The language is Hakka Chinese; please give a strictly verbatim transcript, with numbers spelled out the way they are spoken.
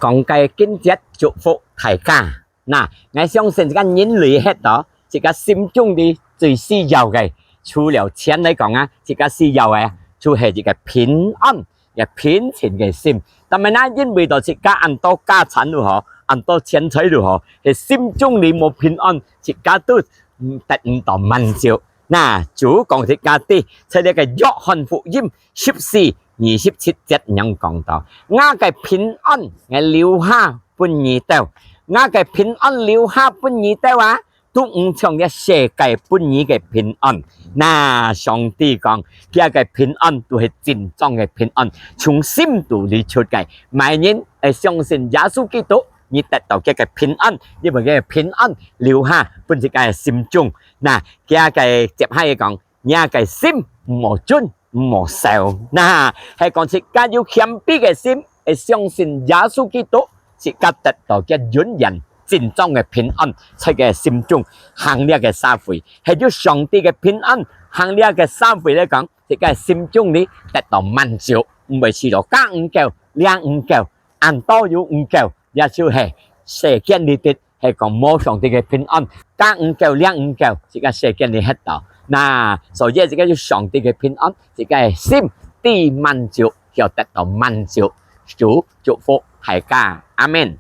講个經節祝福大家。那，𠊎相信自家人類歇到，自家心中裡最需要个，除了錢來講啊，自家需要个就係一個平安、一個平靜个心。但係呢，因為到自家恁多家產又好，恁多錢財又好，係心中裡無平安，自家都，嗯，得毋到滿足。那，主講自家知，在這個約翰福音十四二十七節恁樣講到：「吾个平安，𠊎留下分你兜，吾个平安留下分你兜啊，都毋像這世界分你个平安。」那，上帝講，佢个平安都係真正个平安，從心肚裡出个。麼人會相信耶穌基督，你得到佢个平安，因為佢个平安留下分自家个心中。那，佢个接下來講， 若个心毋好顫，毋好愁。那，係講自家有謙卑个心，會相信耶穌基督，自家得到佢永遠真正个平安，在佢心中行這个社會，係有上帝个平安，行這个社會來講，自家心中裡得到滿足，毋會試著加毋夠，領毋夠，恁多又毋夠，也就係世間裡底 係講無上帝个平安，加毋夠，領毋夠，自家世間裡歇到。那，所以自家有上帝个平安，自家个心得滿足，曉得到滿足。主祝福大家，阿們。